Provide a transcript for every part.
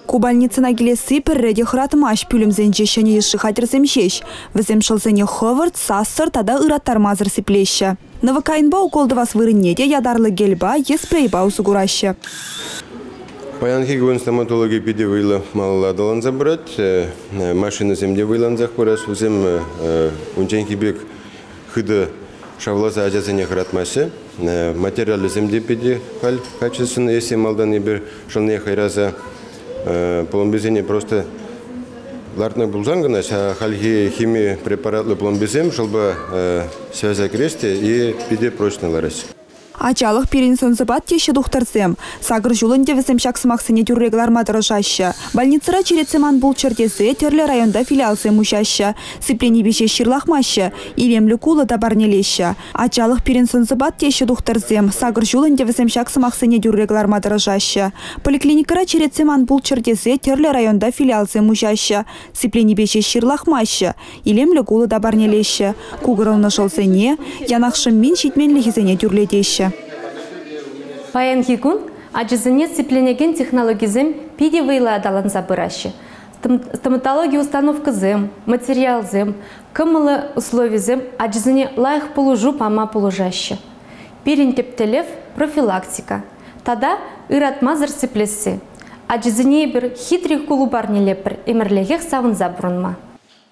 Ку больницӑна килесси пӗрре те хӑратмасть, пӳлӗмсенче ҫӗнӗ йышши хатӗрсем ҫеҫ. Вӗсем шӑлсене хӑвӑрт, сассӑр тата ыраттармасӑр сиплеҫҫӗ. Новокаинпа укол тӑвас вырӑнне те ятарлӑ гельпа е спрейпа усӑ кураҫҫӗ. Паянхи кун стоматологи питӗ вӑйлӑ малалла аталанса пырать. Машинӑсем те вӑйлансах пыраҫ. Вӗсем унчченхи пек хытӑ шавласа ачасене хӑратмаҫҫӗ. Материалӗсем те питӗ халь качественный. Если малтан эпир шӑлне хӑйраса пломбисене просто лартнӑ пулсан кӑна хальхи хими препаратлӑ пломбисем шӑлпа связа кӗрес те и питӗ прочно лараҫ. Ачалӑх пирӗн сӑн-сӑпат теҫҫӗ тухтӑрсем. Сакӑр ҫул ӗнтӗ вӗсем ҫак сӑмахсене тӳрре кӑларма тӑрӑшаҫҫӗ. Больницӑра черетсем ан пулччӑр тесе тӗрлӗ районта филиалсем уҫаҫҫӗ. Сипленипе ҫеҫ ҫырлахмаҫҫӗ, илемлӗ кулӑ та парнелеҫҫӗ. Ачалӑх пирӗн сӑн-сӑпат теҫҫӗ тухтӑрсем. Сакӑр ҫул ӗнтӗ вӗсем ҫак сӑмахсене тӳрре кӑларма тӑрӑшаҫҫӗ. Поликлиникӑра черетсем ан пулччӑр тесе тӗрлӗ районта филиалсем уҫаҫҫӗ. Сипленипе ҫеҫ ҫырлахмаҫҫӗ, илемлӗ кулӑ та парнелеҫҫӗ, кукӑрӑлнӑ шӑлсене, янах шӑммин ҫитменлӗхӗсене тӳрлетеҫҫӗ. Паянхи кун ачасене сипленекен технологисем питӗ вӑйлӑ аталанса пыраҫҫӗ. Стоматологи установкӑсем, материалсем, кӑмӑллӑ условисем ачасене лайӑх пулӑшу пама пулӑшаҫҫӗ. Пирӗн тӗп тӗллев – профилактика тата ыратмасӑр сиплесси. Ачасене эпир хитре кулӑ парнелетпӗр, ӗмӗрлӗхех савӑнса пурӑнма.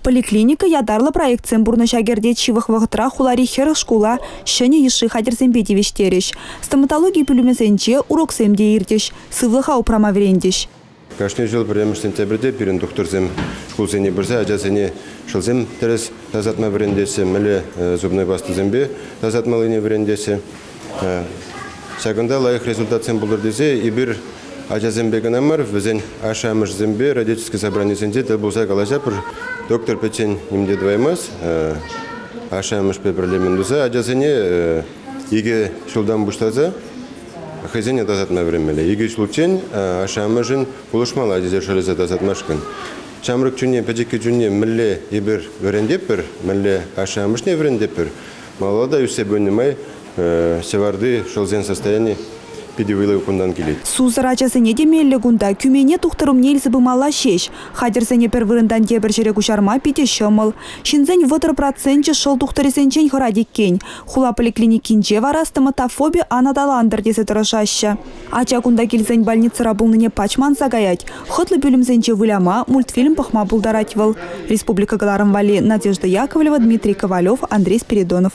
Поликлиника ятарлӑ проектсем пурнӑҫа кӗртет, ҫывӑх вӑхӑтра хулари 40 шкула ҫӗнӗ йышши хатӗрсемпе тивӗҫтерӗҫ. Стоматологи пӳлӗмӗсенче уроксем те иртӗҫ, сывлӑха упрама вӗрентӗҫ. Кашни ҫул 1 сентябрьте пирӗн тухтӑрсем шкулсене пырса ачасене шӑлсем тӗрӗс тасатма вӗрентеҫҫӗ, мӗнле зубной пастӑсемпе тасатмаллине вӗрентеҫҫӗ. Ҫакӑнта лайӑх результатсем пултӑр тесе эпир ачасемпе кӑна мар, вӗсен ашшӗ-амӑшӗсемпе родительски собранисенче тӗл пулса калаҫатпӑр. Доктор пӗччен ним те тӑваймасть. Ашшӗ-амӑшпе пӗрле мӗн туса ачасене икӗ ҫултан пуҫласа хӑйсене тасатма вӗренмелле. Икӗ ҫулччен ашшӗ-амӑшӗн пулӑшмалла тесе шӑлӗсе тасатмашкӑн. Ҫамрӑк чунне, пӗчӗккӗ чунне мӗнле эпир вӗрентетпӗр, мӗнле ашшӗ-амӑшне вӗрентетпӗр, малалла та ӳссе пынӑ май ҫӑварти шӑлсен состояни питӗ вӑйлӑ кунтан килет. Сусӑр ачасене те меллӗ кунта кӳмене тухтӑр умне илсе пымалла ҫеҫ. Хатӗрсене пӗр вырӑнтан тепӗр ҫӗре куҫарма питӗ ҫӑмӑл. Ҫынсен 30 проценчӗ шӑл тухтӑрӗсенчен хӑрать иккен. Хула поликлиникинче вара стоматофоби ан аталантӑр тесе тӑрӑшаҫҫӗ. Ача кунта килсен больницӑра пулнине пач манса каять. Хӑтлӑ пӳлӗмсенче выляма, мультфильм пӑхма пултарать вӑл. Республика кӑларӑм валли Надежда Яковлева, Дмитрий Ковалев, Андрей Спиридонов.